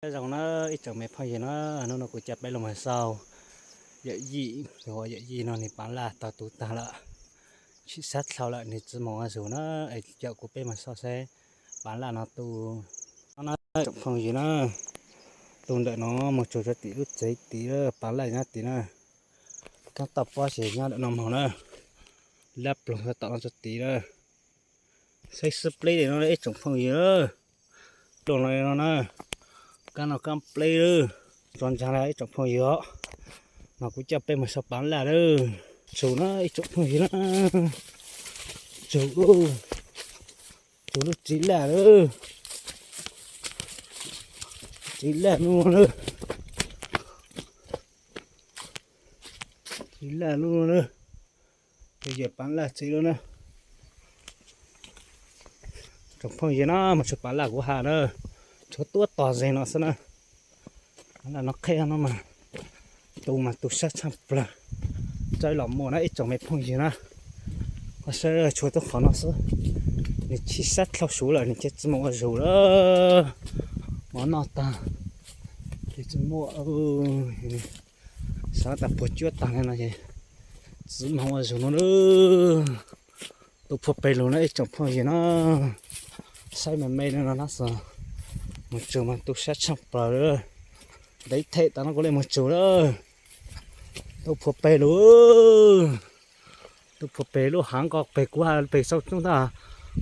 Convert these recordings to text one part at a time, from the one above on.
Nyob zoo na ib tsoom me phooj ywg na, hnub no kuv coj peb los mus xauj yawm yij, yawm yij no nws pav laj tau tu tag lawm, tsis sab dlhau lawm, nws txiv mus ua zug na, es coj kuv peb mus xauj seb pav laj no tu no na tsoom phooj ywg na. Tu ntawm no mus tsuas rau tim lub tsev tid, pav laj nyob tid na. Kab toj pob ces nyob ntawm no mus na, lab ploog rau tom no rau tid na. Saib xwb pleb li no ib tsoom phooj ywg, ploog no li no na. Kab no kab pleb lawm, tso ntsaag li ib tsoom phooj ywg os. Mas kuv coj peb mus xauj pav laj lawm, tsum na ib tsoom phooj ywg na, tsum, tsum lub txiv laj lawm, txiv laj lub na, txiv laj lub na, yawm pav laj txiv lub na. Tsoom phooj ywg na, mus xauj pav laj kuv has na, tshuav tuab tog zeg no xwb na. Pav laj no qheb no mas tu mas tu sab tshaj plaws, txawj los muaj na ib tsoom me phooj ywg na. Koj saib tshuav tuab qhov no xwb, nws tsis sab dlhau suv lawm, nws ces txiv mus ua zug lawm, mov noj tag ces txiv muaj, xav tas puas cuab tag li no ces txiv mus ua zug no na. Tu phua pes lug na ib tsoom phooj ywg na, saib me me li no na xwb, mus tsum mas tu sab tshaj plaws lawm. Ntev them tas no kuv li mus tsum lawm. Tu phua pes lug, tu phua pes lub haav ko pes kuv has pes xauj tub ntag,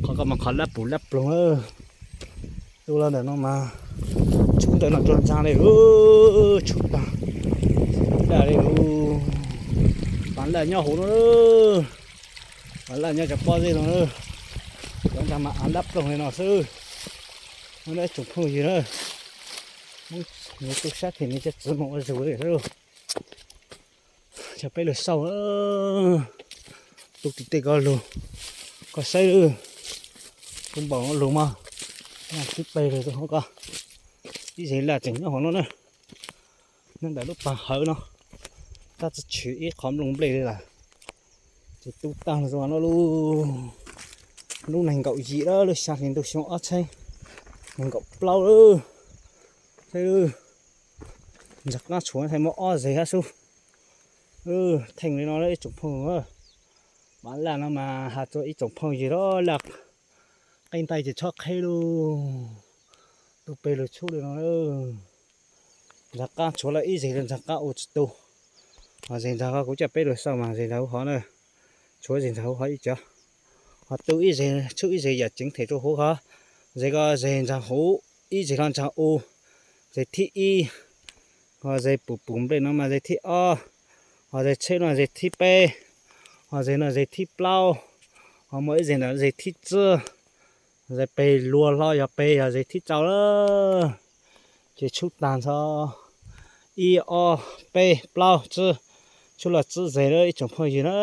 qhov ko mas qhov lab pum lab ploog. Tu los ntawm no mas tshub ntawm no rua ntsaag li lawm, tshub tag, tsis daj li lawm. Pav laj nyob hauv no, pav laj nyob cov pob zeb no, cov ntsaag mas av lab ploog li no xwb. Ib tsoom phooj ywg na, nws tu sab them nws ces txiv mus ua zug li xwb. Coj peb lug xauj, tu tim tej ko lug, koj saib, tu npaum no lug mas, xib peg lug rau hauv ko, ib zeg laj tseem nyob hauv no na, nyob ntawm lub pag hawv no, tab tsi tshwm ib qho nplooj nplej li lawm, ces tu tag lug rau no lub, lub nees nkaum yim lawm, lub xya hli ntuj xyoo ob txhiab nees nkaum plaub lawm. Ntxag qaab tshuav thaij muaj ob zeg hab xwb. Theej li no ib tsoom phooj ywg, pav laj no mas has rua ib tsoom phooj ywg lawm, laj qeej ntais ces tshob qheb lauj, tu pes lug tshub li no. Ntxag qaab tshuav lawm ib zeg, ntxag qaab ua tsis tu. Ho zeg ntxag ko kuv coj peb lug xauj mas zeg ntxag huv hov na, tshuav zeg ntxag huv hov ib co. Ho tu ib zeg, tshub ib zeg yam tseev them rua huv hov. Zeg ko zeg ntxag huv, ib zeg los ntxag u, zeg thib ib. Ho zeg pum pum nplej no mas zeg thib ob. Ho zeg tsheb no zeg thib peb. Ho zeg no zeg thib plaub. Ho muaj ib zeg ntawm zeg thib tsib. Zeg peg luag hlo yog peg yog zeg thib rau lawm. Ces tshub tag nrho ib ob peb plaub tsib, tshub los tsib zeg lawm ib tsoom phooj ywg na.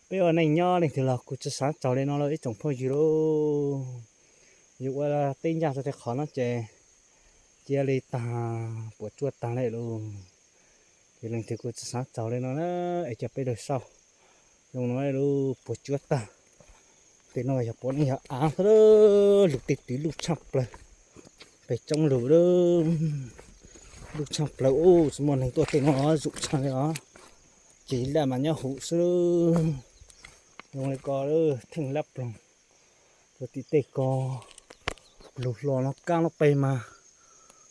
Peb ua neej nyob leej twg los kuj tsi xaav txaus li no lauj ib tsoom phooj ywg lauj. Yus ua teb ncaj rau tej qhov no ces cia li tag, puas tsuaj tag li lauj. Ces leej twg kuj tsi xaav txaus li no na, es coj peb lug xauj zoo no lauj, puas tsuaj tag. Tej no yog puav leej yog av xwb, lug tej twg luj tshaj plaws, pes tsoob lug, luj tshaj plaws, tsi muaj neeg tuaj tej no, zuj tshaj li os. Ces laj mas nyob huv xwb, zoo li ko, theej lab ploog rua tim tej ko. Lug hlo no kaab lub peg mas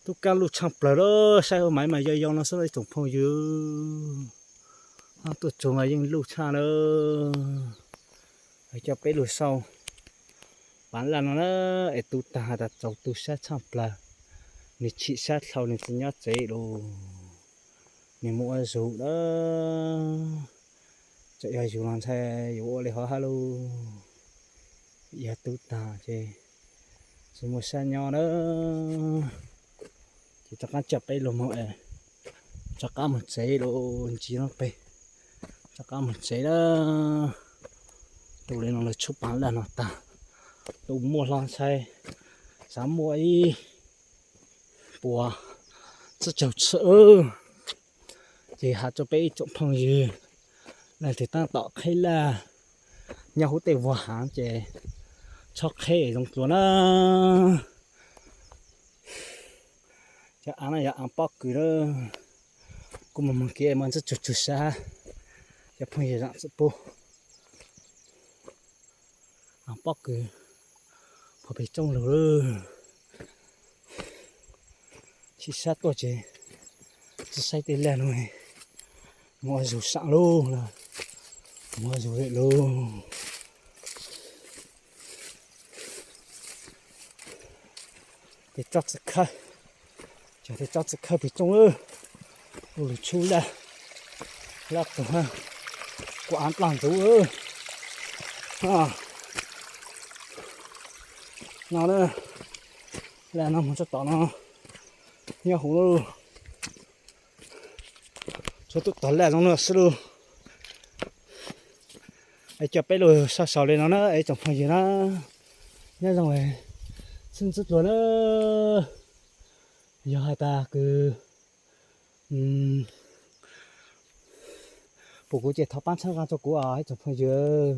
tub kaab luj tshaj plaws lawm, saib huv maiv mas yau yau no xwb lauj ib tsoom phooj ywg. Tuaj tsuag mas yeej luj tshaj lawm. Coj peb lug xauj pav laj no na, es tu tag has tas txaus tu sab tshaj plaws, nws chim sab dlhau nws tsi nyob tsev lawm, nws mus ua zug lawm. Txawm yog yus los ntshai yus ua li hov hab lauj, yog tu tag ces tsi muaj sab nyob lawm. Ces rov qaab coj peb lug moog, rov qaab moog tsev lawm, ntsis no peg, rov qaab moog tsev lawm. Tu li no lawv tshub pav laj no tag, tu muaj hlo ntshai, xav muaj ib puas tsib caug txhiab. Ces has rua peb ib tsoom phooj ywg, leej twg taab tom qheb laj nyob huv tej vag haav ces txhob qheb zoo dlua na. Cov av no yog av pob kws na. Kuv mus mus kev mas ntxub tsug tsug sab, cov phooj ywg zaam txim pub. Av pob kws, pog pem tsooj lug lawm. Tsis sab tuaj ces tsis saib tej laj no, mus ua zug saam lug, mus ua zug lawm lauj. Tes tsob txiv khawb, cov tes tsob txiv khawb pem tsooj lawm. Ua lug tshub laj, laj tug, kuv av dlaaj ntxuv. No, laj no mus tsob tom no, nyob huv lauj. Tsuav tub tog laj zoo no xwb lauj. Es coj peb lug sau sau le no na ib tsoom phooj ywg na, nyob zoo, txhub ntxub dlua na. Yog has tas kws pum kuv ces thov paab txhawb nqaa rua kuv os ib tsoom phooj ywg.